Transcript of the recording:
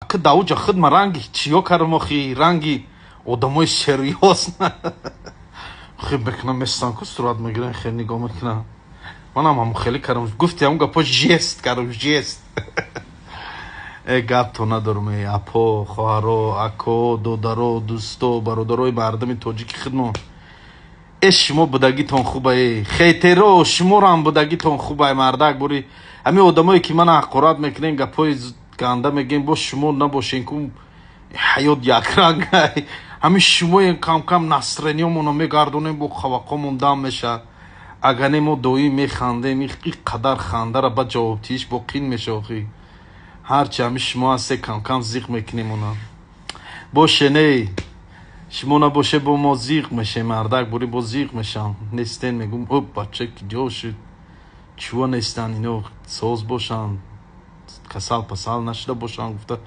Ки давуҷа худма ранги чиё кардам, охи, ранги одамои серьёз хеб мекунам, местан ку, сурат мегиран, хел нигоҳ мекунам. Манам ҳамун хеле кардам, гуфти ҳамун гапо, жест кардам, жест. Э, гапто надорам, э, апо, хоҳаро, ако, додаро, дӯсто, бародарои мардами тоҷики худмон. Э, шумо будагитон хуба, э, хейтеро, шуморам будагитон хуба, мардак. Бури ҳамин одамое ки мана ҳақорат мекунем, гапҳои ганда мегӯем, бо шумо набошен ку, ҳаёт якранг. Ҳамин шумоем, камкам настроениямонро мегардонем, бо қавақомон дам мешавад. Агар не, мо доим механдем, и қадар хандара ба ҷавобтииш бо қин меша, охи. Ҳарчи ҳамин шумо ҳасте, камкам зиқ мекунем она. Боше, не, шумо набоше, бо мо зиқ мешем, мардак. Бури бо зиқ мешам, нестен, мегум: о, бача киҷо шуд, чува нестан, ино соз бошанд, касал пасал нашуда бошанд, гуфта.